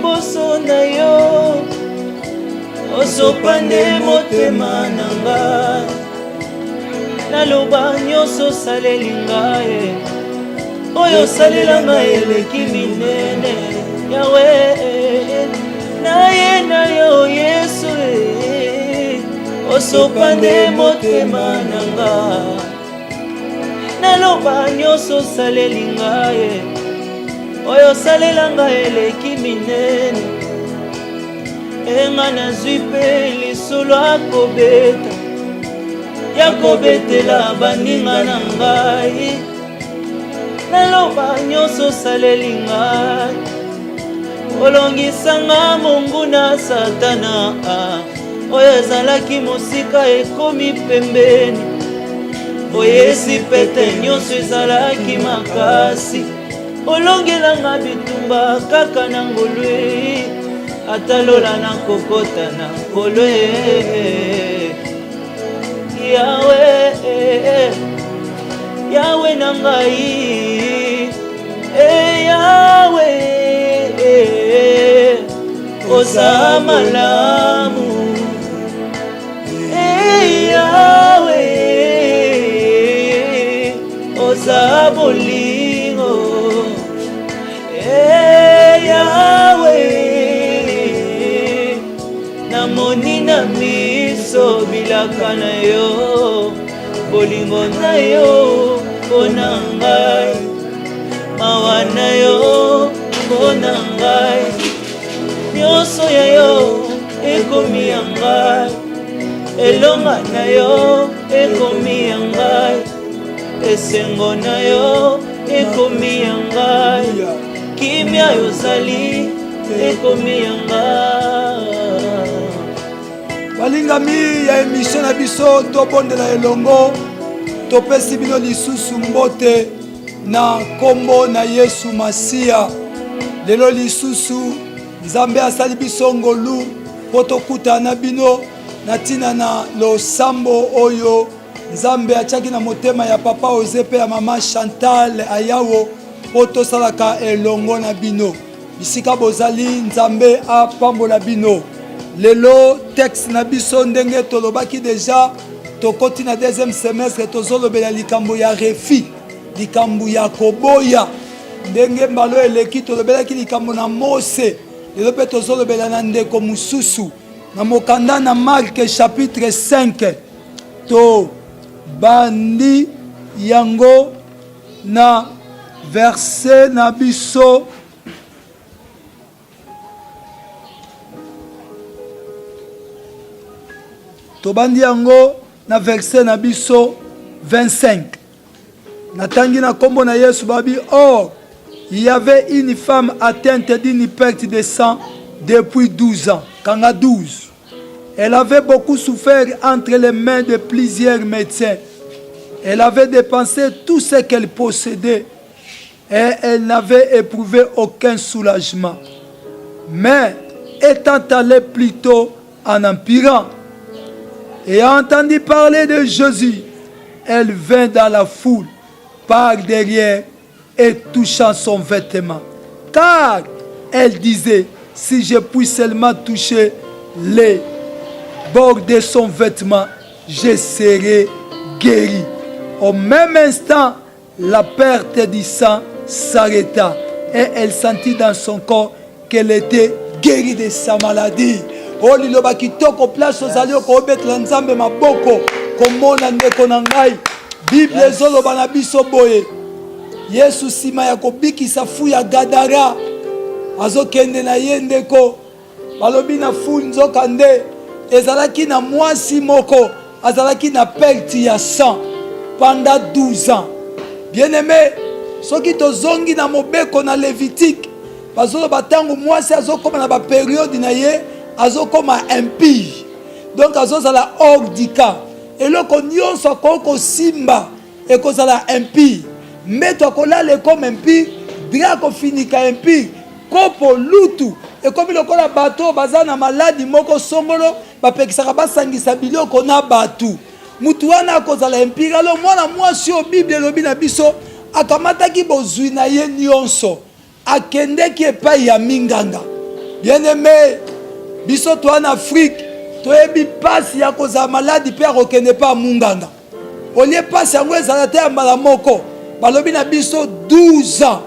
liboso na yo, osopa nde motema na nga, naloba nyonso osaleli ngai, oyo osalela ngai eleki minene. Yawe, naye na yo Yesu, osopa nde motema na nga, naloba nyonso osaleli ngai, oyo osalela ngai eleki minene. Enga nazwi mpe lisolo akobeta ya kobetela baninga na ngai, naloba nyonso osaleli ngai, olongisanga monguna Satana, oyo ezalaki mosika ekomi pembeni, oyesi pete nyonso ezalaki makasi, olongelanga bitumba kaka na ngolu, ata lola nakokota na ngolu. Yawe, Yawe na ngai, Yawe, oza malamu. Yawe, oza bolingo. Yawe, namoni na miso bilaka na yo, bolingo na yo mpo na ngai, mawa na yo mpo na ngai, nyonso ya yo ekomi ya ngai, elonga na yo ekomi ya ngai, esengo na yo ekomi ya ngai, kimia yozali ekomi ya ngai. Balingami ya emission na biso Tobondela elongo, topesi bino lisusu mbote na nkombo na Yesu Masiya. Lelo lisusu Nzambe asali biso ngolu mpo tokutana na bino na ntina na losambo oyo Nzambe atiaki na motema ya papa Oze mpe ya mama Chantal Ayawo mpo tosalaka elongo na bino. Bisika bozali, Nzambe apambola bino. Lelo texte na biso, ndenge tolobaki deja, tokoti na deuxième semestre, tozolobela likambo ya refi, likambo ya koboya. Ndenge mbalo eleki tolobelaki likambo na Mose, lelo mpe tozolobela na ndeko mosusu na mokanda na Marc chapitre 5. Tobandi yango na verset na biso tobandi yango na verset na biso 25. Natangi na kombo na Yesu. Babi: or il y avait une femme atteinte d'une perte de sang depuis 12 ans. Kanga 12. Elle avait beaucoup souffert entre les mains de plusieurs médecins. Elle avait dépensé tout ce qu'elle possédait et elle n'avait éprouvé aucun soulagement. Mais étant allée plutôt en empirant et entendu parler de Jésus, elle vint dans la foule par derrière et touchant son vêtement. Car elle disait: si je puis seulement toucher les bords de son vêtement, je serai guéri. Au même instant, la perte du sang s'arrêta et elle sentit dans son corps qu'elle était guérie de sa maladie. Oyo liloba kitoko. Place ozali, okobetela Nzambe maboko komona ndeko na ngai. Bible ezoloba na biso boye: Yesu, nsima ya kobikisa fou ya Gadara, azokende na ye. Ndeko, balobi na foule, nzoka nde ezalaki na mwasi moko azalaki na perte ya sang pendant 12 ans. Bien aimé, soki tozongi na mobeko na Lévitique, bazoloba ntango mwasi azokóma na baperiode na ye, azokóma impure, donc azozala hors du cas. Eloko nyonso akoki kosimba ekozala impure: mbeto akolala ekoma impure, drap akofinika impure, kopo, lutu. Ekomi lokola bato oyo baza na maladi moko songolo, bapekisaka basangisa biloko na bato. Mutu wana akozala impure. Alors mwana mwasi oyo, Bible elobi na biso, akamataki bozwi na ye nyonso, akendeki epai ya minganga. Bien aimé, biso toa na Afrique, toyebi pasi ya kozala maladi mpe ya kokende mpe ya munganga. Olie pasi yango ezala te ya mbala moko, balobi na biso 12 ans.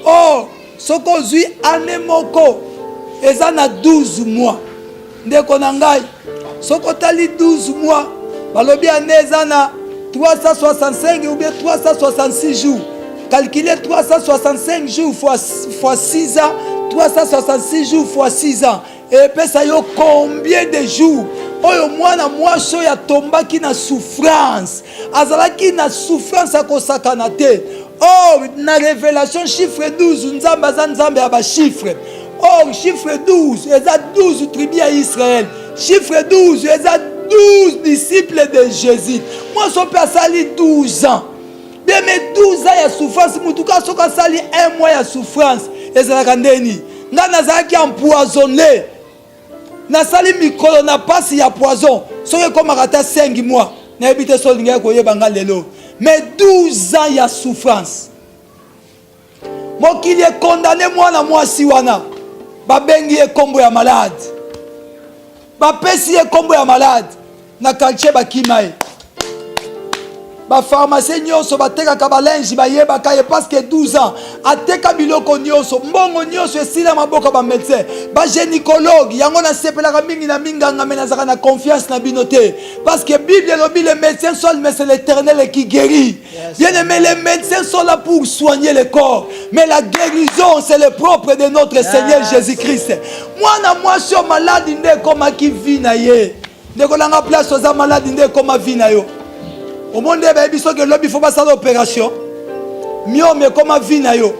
Or, soki ozwi année moko eza na 12 mois. Ndeko na ngai, soki otali 12 mois, balobi année eza na 365 ou bien 366 jours. Calculer 365 jours fois, fois 6 ans, 366 jours fois 6 ans. Epesa yo combien de jours? Oyo mwana mwasi oyo atombaki na souffrance, azalaki na souffrance ya kosakana te. Or, na révélation chiffre 12, Nzambe aza Nzambe ya ba chiffre. Or, chiffre 12 eza 12 tribus ya Israël. Chiffre 12 eza 12 disciples de Jésus. Mwasi mpe asali 12 ans. Bien mais 12 ans ya souffrance, mutu ka soki asali un mois ya souffrance ezalaka ndeni? Nga nazalaki empoisonné, nasali mikolo na pasi ya poison, soki ekomaka ata 5 mois nayebi te soki olingaki koyeba nga lelo. Mais 12 ans ya souffrance, mokili ekondane mwana mwasi wana, babengi ye kombo ya malade, bapesi ye kombo ya malade na quartier, bakima ye. Bapharmacie nyonso batekaka balinge bayebaka ye, parce que 12 ans ateka biloko nyonso, mbongo nyonso esila maboko. Bamédecin, bagynécologue, yango nasepelaka mingi na minganga, me nazalaka na confiance na bino te, parce que Bible elobi: les médecins soignent, mais c'est l'Éternel qui guérit. Bien aimé, les médecins sont là pour soigner le corps, mais la guérison, c'est le propre de notre Seigneur Jésus-Christ. Mwana mwasi oyo, maladi nde ekomaki vie na ye. Ndeko nanga, place oza, maladi nde ekoma vie na yo. Omoni nde bayebi soki elobi fo basala opération, myome ekoma vie na yo.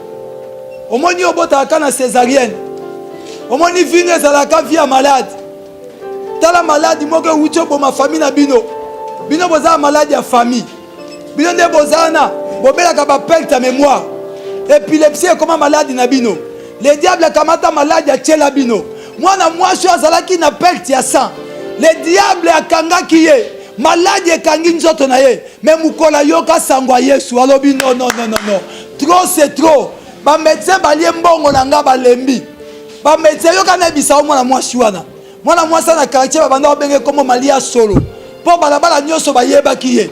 Omoni obotaka na césarienne, omoni vino ezalaka vie ya malade. Tala, maladi moko ewuti oboma famille na bino. Bino boza maladi ya famille, bino nde boza na bobelaka baperte ya mémoire, épilepsie ekoma maladi na bino. Le diable akamata maladi atiela bino. Mwana mwasi oyo azalaki na perte ya sang, le diable akangaki ye, maladi ekangi nzoto na ye. Me mokolo ayoka sango ya Yesu, alobi: non, non, non, non, non, trop c'est trop. Bamédecin balie mbongo na nga, balembi bamédecin. Yoka, nayebisa yo, mwana mwasi wana, mwana mwasi na quartier babanda babenge kombo Malia Solo, mpo balabala nyonso bayebaki ye.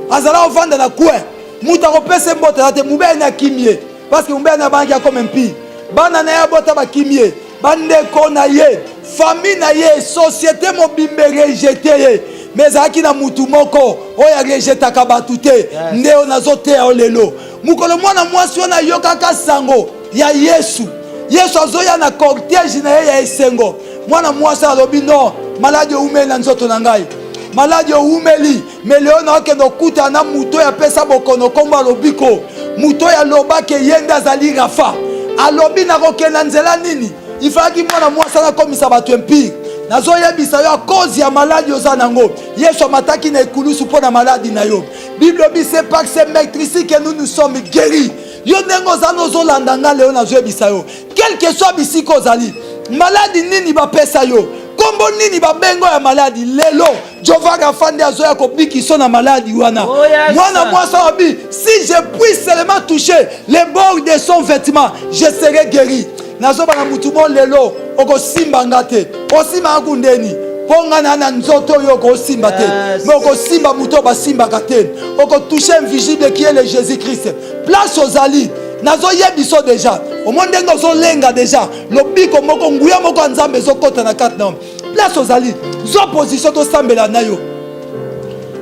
Azala ovanda na coin, moto akopesa mbote te. Mobali akimi ye, parce que mobali abangaki akoma impur. Bana na ye abota bakimi ye, bandeko na ye, famille na ye, société mobimba rejeter ye. Me ezalaki na mutu moko oyo arejetaka bato te, nde oyo nazoteya yo lelo. Mokolo mwana mwasi wana ayokaka sango ya Yesu, Yesu azoya na cortège na ye ya esengo, mwana mwasi alobi: non, maladi owumeli na nzoto na ngai, maladi owumeli, me lelo naokende okutana na moto oyo apesa bokono nkombo ya lobiko, moto oyo alobaki ye nde azali Rafa. Alobi: nakokenda nzela nini? Ifalaki mwana mwasi anakomisa bato impur. Nazoyebisa yo, à cause ya maladi oza nango, Yesu amataki na ekulusu mpo na maladi na yo. Bible elobi: c'est par ses meurtrissures que nous nous sommes guéris. Yo ndenge oza na ozolanda nga lelo, nazoyebisa yo, quel que soit bisika ozali, maladi nini bapesa yo, nkombo nini babengo ya maladi, lelo Jehova Rafa nde azoya kobikiso na maladi wana. Oh, yes. Mwana mwasi alobi: si je puis seulement toucher les bords de son vêtement, je serai guéri. Nazoba na mutu mo lelo, okosimba nga te, osimbaka kundeni mpo nga na nzoto oyo okosimba te. Me okosimba moto oyo basimbaka te, okotouche invisible qui est le Jésus Christ. Place ozali, nazoyebiso déjà, omoni ndenge ozolenga déjà, lobiko moko, nguya moko ya Nzambe ezokɔta na kati na yo. Place ozali, zwa position, tosambela na yo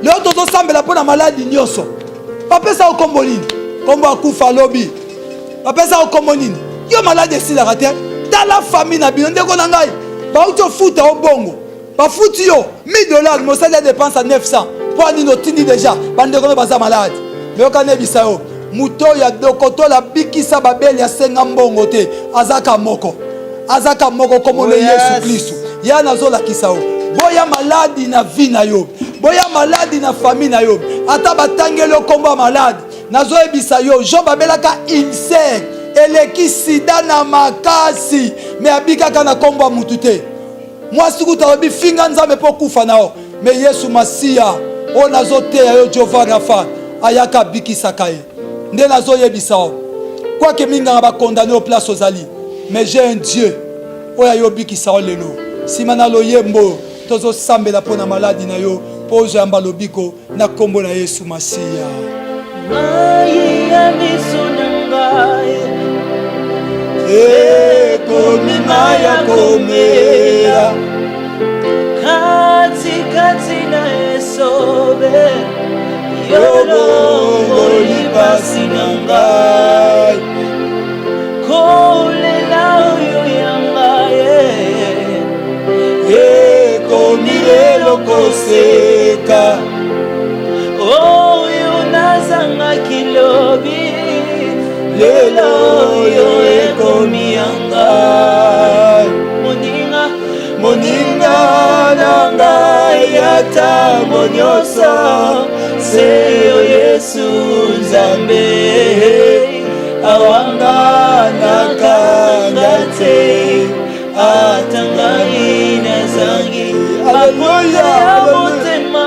lelo. Tozosambela mpo na maladi nyonso. Bapesa yo nkombo nini? Nkombo akufa alobi, bapesa yo nkombo nini? Yo maladi esilaka te. Tala famille na bino. Ndeko na ngai, bauti ofuta yo bongo, bafuti yo 1000 dollar, mosali ya dépense ya 900. Mpo anini otindi déjà bandeko no baza malade? Meyoka, nayebisa yo, moto oyo ya dokotola abikisa babeli, asenga mbongo te. Azaka moko, azaka moko, komona. Oh, yes. Yesu Kristu ya nazolakisa yo. Boya maladi na vie na yo, boya maladi na famille na yo, ata batangeli yo nkombo ya maladi. Nazoyebisa yo, Job abelaka ulcère eleki sida na makasi, me abikaka na nkombo ya mutu te. Mwasi kuta alobi: finga Nzambe mpo kufa na yo. Me Yesu Masiya oyo nazoteya yo, Jehova Rafa, ayaka abikisaka ye. Nde nazoyebisa yo, kwake minganga bakondane yo place ozali, mais j'ai un Dieu. oyo ayobikisa yo lelo. Nsima na loyembo tozosambela mpo na maladi na yo mpo ozoyamba lobiko na nkombo na Yesu Masiya. Mai ya miso na ngai ekomi mai ya komela katikati na esobe, yolongoli pasi na ngai, kolela oyo ya ngai ekomi lelo koseka, oyo nazangaki lobi, lelo oyo ekomi ya ngai. Moninga, moninga na ngai ya ntango nyonso, se yo Yesu Nzambe, awanganaka nga te, ata ngai nazangi. Alleluya, ya alleluya. Motema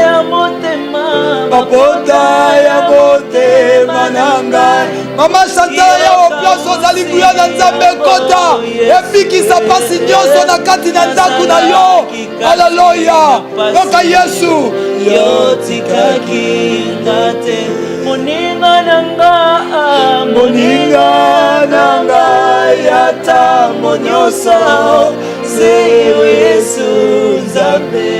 ya motema, Bapota ya motema na ngai. Mama Chantal, yawo place ozali, nguya na Nzambe ekota, ebikisa mpasi nyonso na kati na ndako na yo. Aleluya, yoka Yesu. Yotikaki nga te, moninga na nga, moninga na ngai ya ntango nyonso, se yo Yesu Nzambe,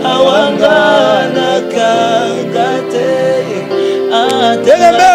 awanganaka nga te. Eleme,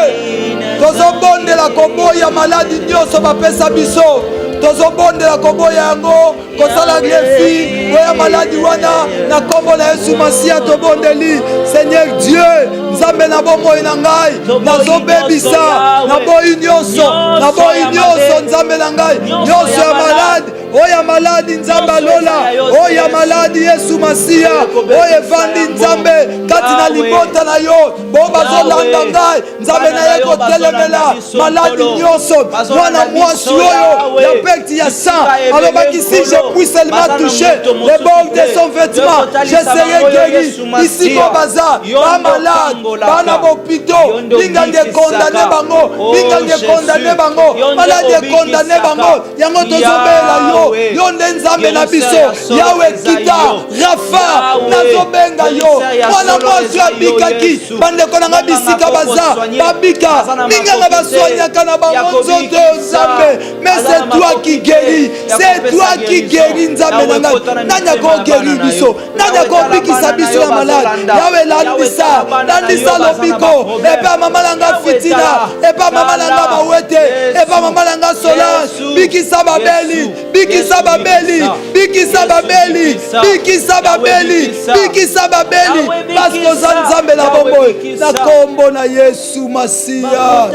tozobondela koboya maladi nyonso bapesa biso, tozobondela koboya yango, kosala greffi boya maladi wana na nkombo na Yesu Masiya. Tobondeli, Seigneur Dieu, Nzambe na bomoi na ngai, nazobebisa, naboyi nyonso, naboyi nyonso, Nzambe na ngai, nyonso ya maladi, oyo ya maladi, Nzambe alola, oyo ya maladi, Yesu Masiya, oyo evandi, Nzambe, kati na libota na yo, bo bazolanda ngai, Nzambe, na ye kotelemela maladi nyonso. Mwana mwasi oyo ya perte ya sang alobaki: "Si je puis seulement toucher le bord de son vêtement, je serai guéri." Bisiko baza bamalade, bana bopito, binganga ekondane bango, binganga ekondane bango, maladi ekondane bango. Yango tozobela yo, yo nde Nzambe na biso, Yawe, kita, Rafa, nazobenga yo. Mwana mwasi oyo abikaki, bandeko na ngai, bisika baza babika, minganga baswanyaka na bango nzoto, Nzambe, mais c'est toi qui guéris, c'est toi qui guéris. Nzambe na ngai, nani akoguérir biso? Nani akobikisa biso na malade? Yawe, landisa, landisa lobiko epa mama na nga Fitina, epa mama na nga Mawete, epa mama na nga Solange. Bikisa babeli, bikisa babeli, bikisa babeli, bikisa babeli, bikisa babeli, parce que oza Nzambe na bomoi, na kombo na Yesu Masiya.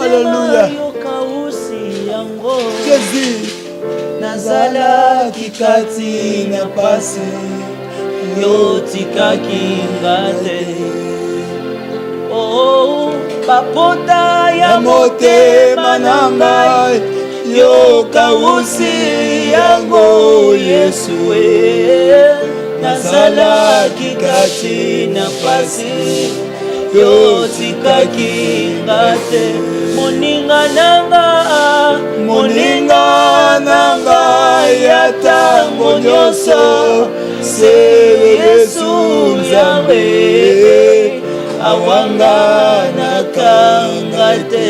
Alleluya, Jésus. Nazalaki kati na pasi, yotikaki nga te. Oh, bapota ya motema na ngai, yokausi yango, Yesu e. Nazalaki kati na pasi, yotikaki nga te, moninga na nga, moninga na ngai ya ntango nyonso, se Yesu Nzambe, awanganaka nga te,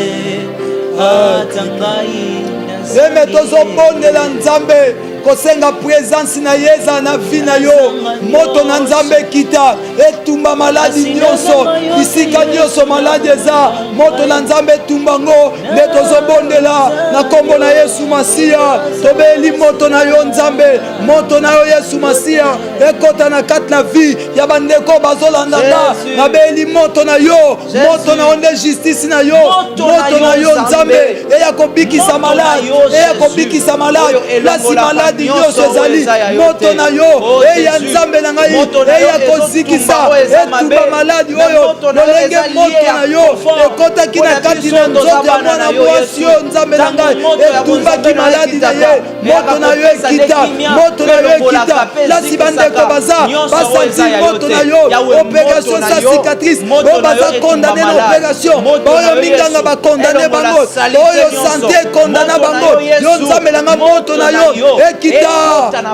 ata ngai. Zeme, tozobondela Nzambe, kosenga présence na ye ezala na vie na yo. Moto na Nzambe ekita, etumba maladi nyonso, bisika nyonso maladi eza, moto na Nzambe etumba ngo. Nde tozobondela na nkombo na Yesu Masiya. Tobeli moto na yo, Nzambe, moto na yo, Yesu Masiya, ekota na kati na vie ya bandeko bazolanda nga. Nabeli moto na yo, moto na yo nde justice na yo. Moto na yo, Nzambe, eya kobikisa malade, eya kobikisa malade, place maladi. Maladi nyonso ezali moto na yo oh, eya Nzambe na ngai eya kozikisa etumba maladi oyo lolenge moto na yo ekotaki na kati na nzoto ya mwana mwasi oyo Nzambe na ngai etumbaki maladi na ye. Moto na yo ekita, moto na yo ekita. Lasi bandeko baza basanti moto na yo operation sa cicatrice oyo baza condamne na operation baoyo minganga bakondane bango oyo sante ekondana bango yo nzambe na nga moto na yo ekita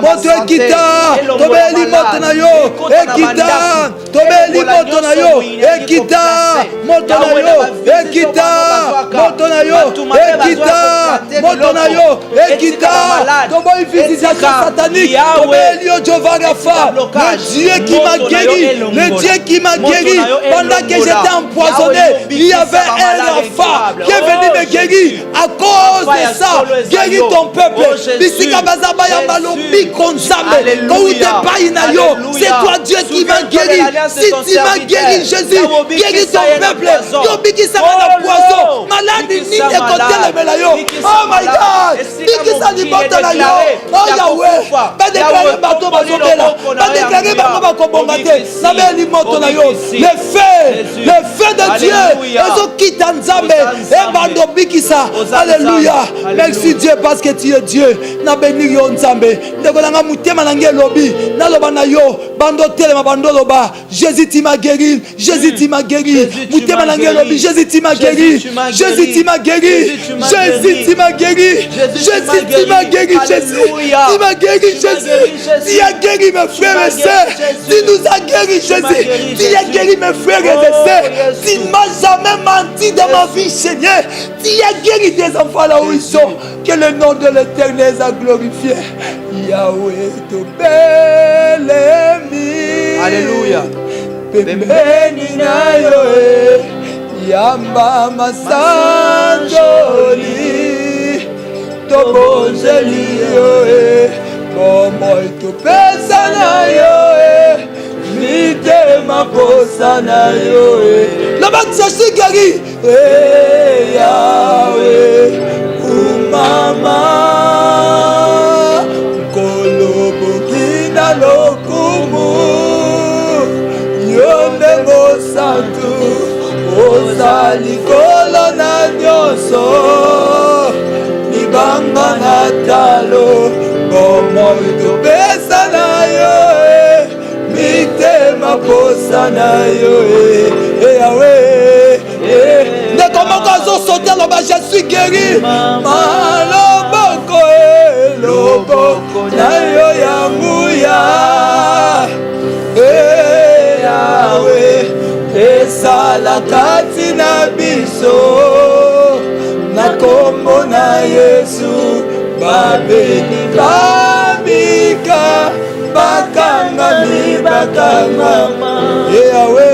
moto ekita tobeli moto na yo ekita tobeli moto na yo ekita moto na yo ekita moto na yo ekita moto na yo ekita toboyi visitation satanique tobeli yo jehova rafa le dieu qui m'a guéri le dieu qui m'a guéri pendant que j'étais empoisonné il y avait un rafa qui est venu me guérir à cause de ça guéris ton peuple bisika baza bayamba lobiko nzambe kouta epai na yo c'est toi Dieu qui m'a guéri si tu m'as guéri Jésus guéris ton peuple yo bikisaka na poison maladi nini ekotelemela yo oh my God bikisa libota na yo oh Yahweh badeklare bato bazobela badeklare bango bakobonga te nabeli moto na yo le feu le feu de Dieu ezokita nzambe ebanda obikisa alleluya merci Dieu parce que tu es Dieu na benir yo nzambe ndeko na nga motema na ngai elobi naloba na yo bando otelema bando oloba jésus tu m'as guéri jésus tu m'as guéri motema na ngai elobi jésus tu m'as guéri jésus tu m'as guéri jésus tu m'as guéri jésus tu m'as guéri jésus tu m'as guéri jésus tu as guéri mes frères et sœurs tu nous as guéri jésus tu as guéri mes frères et mes sœurs tu ne m'as jamais menti dans ma vie Seigneur tu as guéri tes enfants là où ils sont Que le nom de l'Éternel soit glorifié. Yahweh tobelemi. Alléluia. Pembeni na yo e, yamba masanjoli tobonzeli yo e, bomoi topesa na yo e, mitema posa na yo e. Loba je suis guéri. Hey, Yahweh, umama nkolo bokina lokumu yo nde mosantu oza likolo na nyonso libanga na talo bomoi topesa na yo eh. mitema posa na yo e eh, yawe eh. ndeko moko azosote aloba je suis guéri maloboko eloboko na yo ya nguya yawe esala kati na biso na kombo na yesu babeli babika bakangami bakangama yawe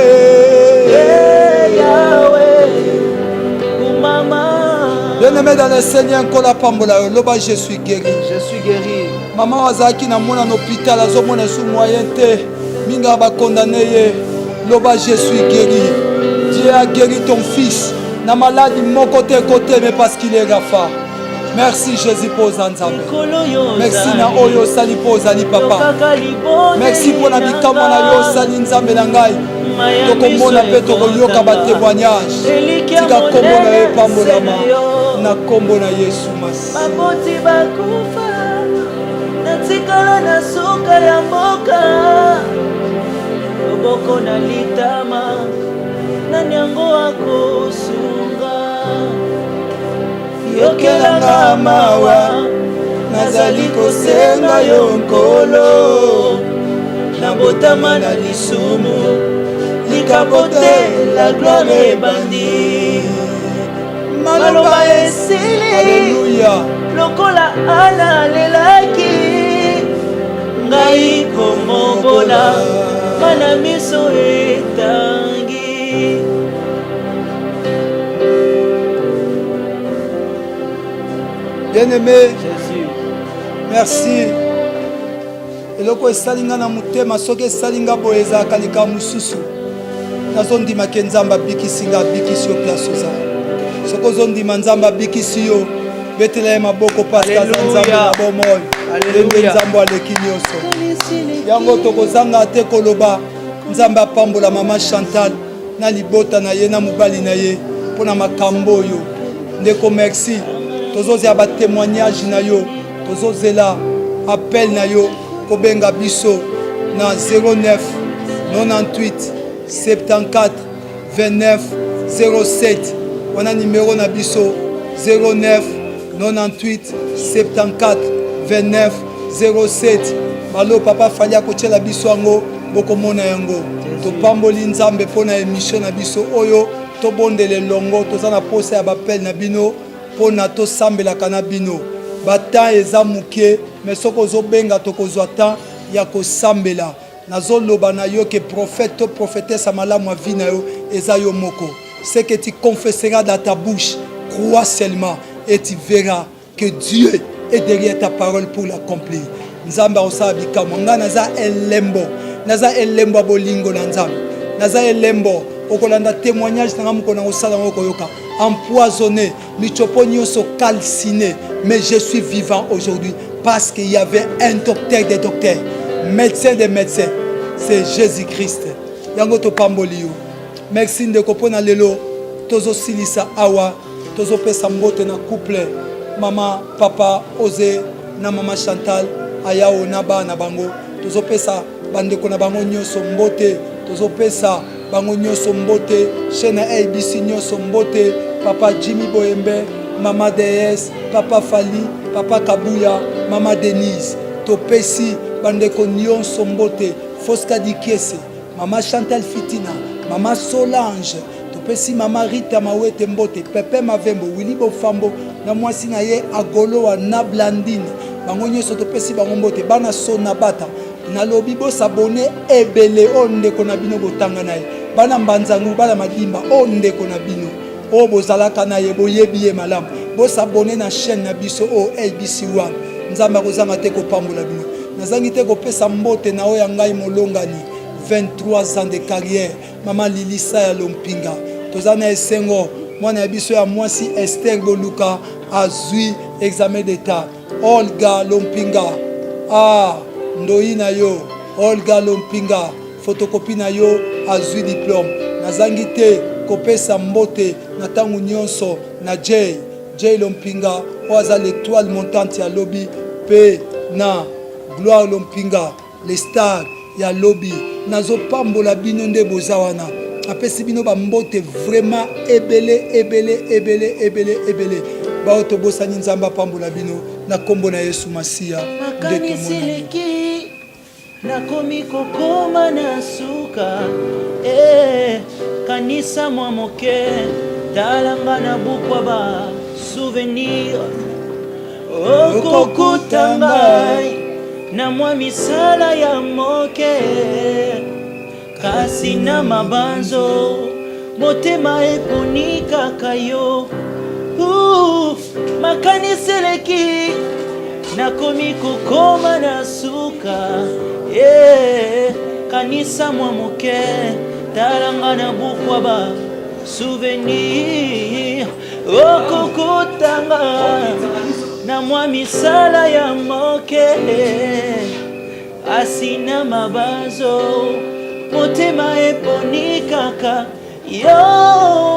Bien-aimé dans le Seigneur, Nkolo apambola yo, loba je suis guéri. Je suis guéri. Maman azalaki na mona na hôpital azomona sous moyen te. Minga ba condamné ye. Loba je suis guéri. Dieu a guéri ton fils. Na maladi moko te kote mais parce qu'il est Rapha. Merci Jésus mpo oza Nzambe. Merci na oyo osali mpo ozali papa. Merci mpo na bikamwa na yo osali Nzambe na ngai. Tokomona mpe tokoyoka ba témoignage. Tika kombo na yo epambolama na kombo na Yesu Masiya. Baboti bakufa natikala na suka ya mboka loboko na litama nani yango akosunga Yokela nga mawa, nazali kosenga yo Nkolo. Nabotama na lisumu, likambo te, la gloire ebandi. Maloba esili, Alléluia. lokola Ana alelaki, ngai komobola, mana miso etangi. Bien-aimé, merci. Eloko esali nga na motema soki esali nga boye ezalaka likambo mosusu. Nazondima ke Nzambe abikisi nga, abikisi yo place oza. Soki ozondima Nzambe abikisi yo, betela ye maboko parce que aza Nzambe na bomoi. Ye nde Nzambe aleki nyonso. Yango tokozanga te koloba Nzambe apambola mama Chantal na libota na ye na mobali na ye mpo na makambo oyo. Ndeko merci, tozozela ba témoignage na yo, tozozela appel na yo kobenga biso na 09 98 74 29 07 wana numero na biso 09 98 74 29 07 balo papa fali akotyela biso yango bokomona yango topamboli nzambe mpo na emission na biso oyo tobondela elongo toza na posa ya bapele na bino mpo na tosambelaka na bino batemp eza moke me soki ozobenga tokozwa temps ya kosambela Nazo loba na yo que prophète to prophétesse ya malamu ya vie na yo eza yo moko. Ce que tu confesseras dans ta bouche, crois seulement et tu verras que Dieu est derrière ta parole pour l'accomplir. Nzambe akosala bikamwa. Ngai naza elembo, naza elembo ya bolingo na Nzambe. Naza elembo okolanda témoignage na ngai mokolo nakosala yango okoyoka empoisonné michopo nyonso calciné mais je suis vivant aujourd'hui parce qu'il y avait un docteur des docteurs médecin des médecins c'est Jésus-Christ yango topamboli yo merci ndeko mpo na lelo tozosilisa awa tozopesa mbote na couple mama papa oze na mama Chantal ayao na bana bango tozopesa bandeko na bango nyonso mbote tozopesa bango nyonso mbote chaîne ya abc nyonso mbote papa jimmy boyembe mama ds papa fali papa kabuya mama denise topesi bandeko nyonso mbote fosca dikiese mama chantal fitina mama solange topesi mama rita mawete mbote pepe mavembo wili bofambo na mwasi na ye agoloa na blandine bango nyonso topesi bango mbote bana sonabata Nalobi bo s'abonner ebele oyo ndeko na bino botanga na ye bana mbanzangu bana madimba oyo ndeko na bino oyo bozalaka na ye boyebi ye malamu bo s'abonner na chaîne na biso oyo ABC One Nzambe akozanga te kopambola bino nazangi te kopesa mbote na oyo ya ngai molongani 23 ans de carrière mama Lilisa ya Lompinga toza na esengo mwana ya biso ya mwasi Esther Boluka azwi examen d'etat Olga Lompinga ah ndoyi na yo Olga Lompinga photocopie na yo azui diplome nazangi te kopesa mbote na tango nionso na Jay Jay Lompinga oyo aza l'etoile montante ya lobi pe na Gloire Lompinga Les stars ya lobi nazo pambola bino nde boza wana apesi bino ba mbote vraiment ebele ebele ebele ebele ebele baoyo tobosani nzambe apambola bino na kombo na yesu masiya nde tomonani nakomi kokoma na suka eh, kanisa mwa moke talanga na bukwa ba souvenir Okokuta ngai na mwa misala ya moke, kasi na mabanzo motema eponi kaka yo. Uh, makanisi eleki, nakomi kokoma na suka. Yeah, kanisa mwa moke, tala nga na bukwa ba souvenir okokutanga na mwa misala ya moke asi na mabanzo motema eponi kaka yo.